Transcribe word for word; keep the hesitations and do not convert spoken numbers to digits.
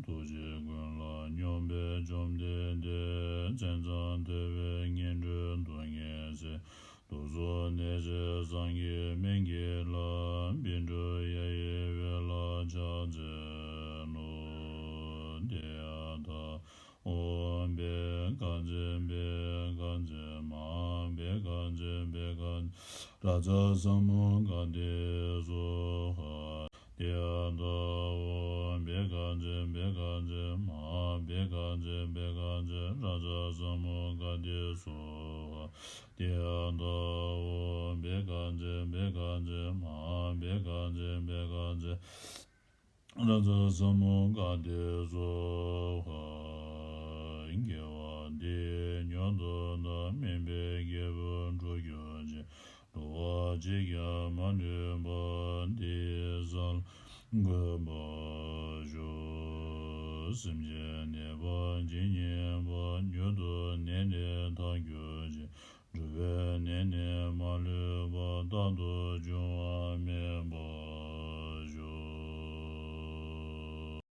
ཐུགས་རྗེ་ཀུན་ལ་སྙོམས་པའི་བཅོམ་ལྡན་འདས། མཚན་མཚམས་ཐེག་པའི་ངན་འགྲོའི་སྡུག་བསྔལ་སེལ། དུག་གསུམ་ནད་སེལ་སངས་རྒྱས་སྨན་གྱི་བླ། བཻ་ཌཱུརྱ་ཡི་འོད་ལ་ཕྱག་འཚལ་ལོ། ཏདྱ་ཐཱ། ཨོཾ་བྷཻ་ཥ་ཛྱེ་བྷཻ་ཥ་ཛྱེ་མ་ཧཱ་བྷཻ་ཥ་ཛྱེ་བྷཻ་ཥ་ཛྱེ་རཱ་ཛ་ས་མུདྒ་ཏེ་སྭཱ་ཧཱ། ཏདྱ་ཐཱ། ཨོཾ་བྷཻ་ཥ་ཛྱེ་བྷཻ་ཥ་ཛྱེ་མ་ཧཱ་བྷཻ་ཥ་ཛྱེ་བྷཻ་ཥ་ཛྱེ་རཱ་ཛ་ས་མུདྒ་ཏེ་སྭཱ་ཧཱ། ཏདྱ་ཐཱ། ཨོཾ་བྷཻ་ཥ་ཛྱེ་བྷཻ་ཥ་ཛྱེ་མ་ཧཱ་བྷཻ་ཥ་ཛྱེ་བྷཻ་ཥ་ཛྱེ་རཱ་ཛ་ས་མུདྒ་ཏེ་སྭཱ་ཧཱ། དགེ་བ་འདིས་མྱུར་དུ་བདག་སྨན་པའི་རྒྱལ་པོར་འགྲུབ་གྱུར་ཅིག་འགྲོ་བ་གཅིག་ཀྱང་མ་ལུས་པ། འདི་ས་ལ་འགོད་པར་ཞུ། སེམས་ཅན་ནད་པ་ཇི་སྙེད་པ། མྱུར་དུ་ནད་ལས་ཐར་གྱུར་ཅིག་འགྲོ་བའི་ནད་ནི་མ་ལུས་པ། རྟག་ཏུ་འབྱུང་བ་